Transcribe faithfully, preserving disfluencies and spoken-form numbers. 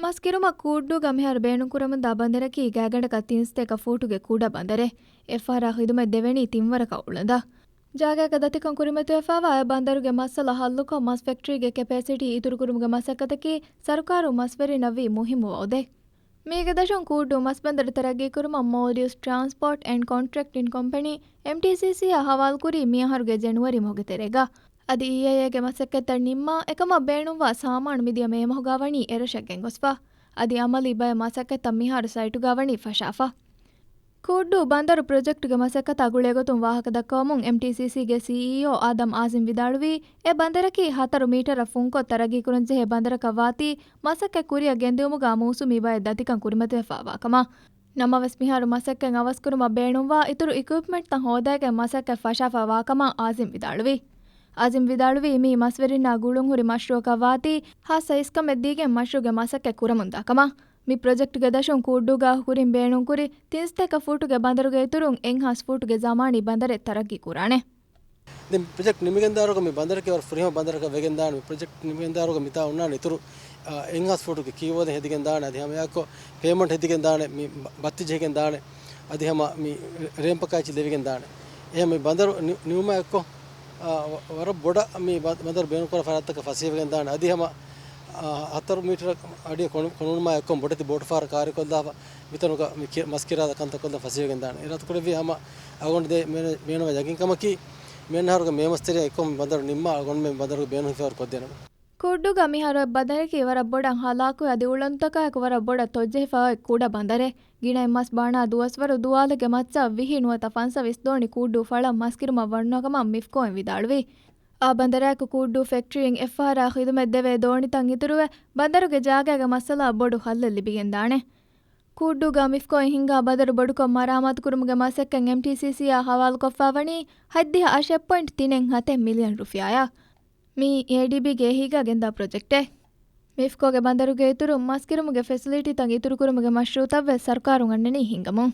މަސް ކިރުމަށް ކޫއްޑޫގަ މިހާރު ބޭނުންކުރަމުންދާ ބަނދަރަކީ ގާތްގަނޑަކަށް ތިން ސަތޭކަ ފޫޓުގެ ކުޑަ ބަނދަރެއް. އެއްފަހަރާ ޚިދުމަތް ދެވެނީ ތިން ވަރަކަށް އުޅަނދަށް. ޖާގައަކަށް ދަތިކަން ކުރިމަތިވެފައިވާ އެ ބަނދަރުގެ މައްސަލަ ހައްލުކޮށް، މަސް ފެކްޓްރީގެ ކެޕޭސިޓީ އިތުރުކުރުމުގެ މަސައްކަތަކީ ސަރުކާރު މަސްވެރިންނަށްވީ މުހިއްމު ވައުދެއް. މީގެ ދަށުން ކޫއްޑޫ މަސްބަނދަރު ތަރައްގީކުރުމަށް މޯލްޑިވްސް ޓްރާންސްޕޯޓް އެންޑް ކޮންޓްރެކްޓިން ކޮމްޕެނީ، އެމްޓީސީސީ، އާ ހަވާލުކުރީ މިއަހަރުގެ ޖެނުއަރީ މަހުގެ ތެރޭގަ. އަދި އީއައިއޭގެ މަސައްކަތްތައް ނިންމާ، އެކަމަށް ބޭނުންވާ ސާމާނު މިދިޔަ މޭ މަހުގާ ވަނީ އެރަށަށް ގެންގޮސްފަ. އަދި އަމަލީ ބައެއް މަސައްކަތްތައް މިހާރު ސައިޓުގާ ވަނީ ފަށާފަ. ކޫއްޑޫ ބަނދަރު ޕްރޮޖެކްޓުގެ މަސައްކަތާ ގުޅޭގޮތުން ވާހަކަ ދައްކަވަމުން، އެމްޓީސީސީގެ ސީއީއޯ އާދަމް އާޒިމް ވިދާޅުވީ، އެ ބަނދަރަކީ ހަތަރު މީޓަރަށް ފުންކޮށް ތަރައްގީކުރަންޖެހޭ ބަނދަރަކަށް ވާތީ، މަސައްކަތް ކުރިއަށް ގެންދިއުމުގާ މޫސުމީ ބައެއް ދަތިކަން ކުރިމަތިވެފައިވާ ކަމަށް. ނަމަވެސް، މިހާރު މަސައްކަތް އަވަސްކުރުމަށް ބޭނުންވާ އިތުރު އިކުއިޕްމަންޓްތައް ހޯދައިގެން މަސައްކަތް ފަށާފައިވާ ކަމަށް އާޒިމް ވިދާޅުވި. އާޒިމް ވިދާޅުވީ، މީ މަސްވެރިންނާ ގުޅުންހުރި މަޝްރޫއަކަށް ވާތީ، ހާއްސަ އިސްކަމެއް ދީގެން މަޝްރޫއުގެ މަސައްކަތް ކުރަމުންދާ ކަމަށް. މި ޕްރޮޖެކްޓުގެ ދަށުން ކޫއްޑޫގާ ކުރިން ބޭނުންކުރި ތިން ސަތޭކަ ފޫޓުގެ ބަނދަރުގެ އިތުރުން އެއްހާސް ފޫޓުގެ ޒަމާނީ ބަނދަރެއް ތަރައްގީ ކުރާނެ. ދެން ޕްރޮޖެކްޓް ނިމިގެންދާއިރުގަ މި ބަނދަރަކީ ވަރަށް ފުރިހަމަ ބަނދަރަކަށް ވެގެންދާނެ. މި ޕްރޮޖެކްޓް ނިމިގެންދާއިރުގަ މިތާ އޮންނާނެ އިތުރު، އާ، އެއްހާސް ފޫޓުގެ ކީ ވޯލެއް ހެދިގެންދާނެ. އަދި ހަމަ އެއާއެކު ޕޭވަމަންޓް ހެދިގެންދާނެ. މި ބަ-، ބައްތި ޖެހިގެންދާނެ. އަދި ހަމަ މި ރޭމްޕަކާއި ލެވިގެންދާނެ. އެހެން މި ބަނދަރު ނި-، ނިމުމާއެކު، އާ، ވަ-، ވަރަށް ބޮޑަށް މި ބަ-، ބަނދަރު ބޭނުންކުރާ ފަރާތްތަކަށް ފަސޭހަވެގެންދާނެ. އަދި ހަމަ، އާ، ހަތަރު މީޓަރ އަޑިއަށް ކޮނު-، ކޮނުނުމާ އެއްކޮށް ބޮޑެތި ބޯޓު ފަހަރަށް ކާރިކޮށްލާފަ މިތަނުގަ މި ކި-، މަސް ކިރާ ކަންތައް ކޮށްލަން ފަސޭހަވެގެންދާނެ. އިރާދަކުރެއްވި ހަމަ އަޅުގަނޑު ދޭ މޭނަ-، ބޭނުންވާ ޔަގީންކަމަކީ، މިއަންނަ އަހަރުގެ މޭ މަސް ތެރެއަށް އެއްކޮށް މި ބަނދަރު ނިންމާ އަޅުގަނޑުމެން ބަނދަރުގެ ބޭނުން ހިފަވަރު ކޮށްދޭނަން. ކޫއްޑޫގަ މިހާރު އެއް ބަނދަރަކީ ވަރަށް ބޮޑަށް ހަލާކުވެ އަދި އުޅަނދުތަކާއެކު ވަރަށް ބޮޑަށް ތޮއްޖެހިފައި އޮތް ކުޑަ ބަނދަރެއް. ގިނައިން މަސް ބާނާ ދުވަސްވަރު ދުވާލެއްގެ މައްޗަށް ވިހި ނުވަތަ ފަންސަވީސް ދޯނި ކޫއްޑޫ ފަޅަށް މަސްކިރުމަށް ވަންނަ ކަމަށް މިފްކޯއިން ވިދާޅުވި. އާ ބަނދަރާއެކު ކޫއްޑޫ ފެކްޓްރީއިން އެއްފަހަރާ ޚިދުމަތް ދެވޭ ދޯނިތައް އިތުރުވެ، ބަނދަރުގެ ޖާގައިގެ މައްސަލައަށް ބޮޑު ހައްލެއް ލިބިގެންދާނެ. ކޫއްޑޫގަ މިފްކޯއިން ހިންގާ ބަނދަރު ބޮޑުކޮށް މަރާމާތުކުރުމުގެ މަސައްކަތް އެމްޓީސީސީއާ ހަވާލުކޮށްފައިވަނީ ހަތްދިހަ އަށެއް ޕޮއިންޓް ތިނެއް ހަތެއް މިލިއަން ރުފިޔާއަށް. މީ އޭޑީބީގެ އެހީގަ ގެންދާ ޕްރޮޖެކްޓެއް. މިފްކޯގެ ބަނދަރުގެ އިތުރުން މަސްކިރުމުގެ ފެސިލިޓީތައް އިތުރުކުރުމުގެ މަޝްރޫއުތައްވެސް ސަރުކާރުން އަންނަނީ ހިންގަމުން.